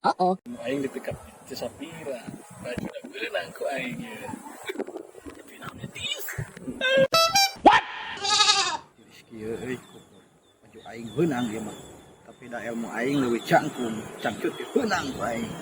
Uh-oh. Aing ditekap teu sapira. Baju da beunang ku aing ye. Tapi naon tiis. Tiis kieu euy, baju aing beunang ieu mah. Tapi da ilmu aing leuwih cangkung, cangcut beunang ku aing.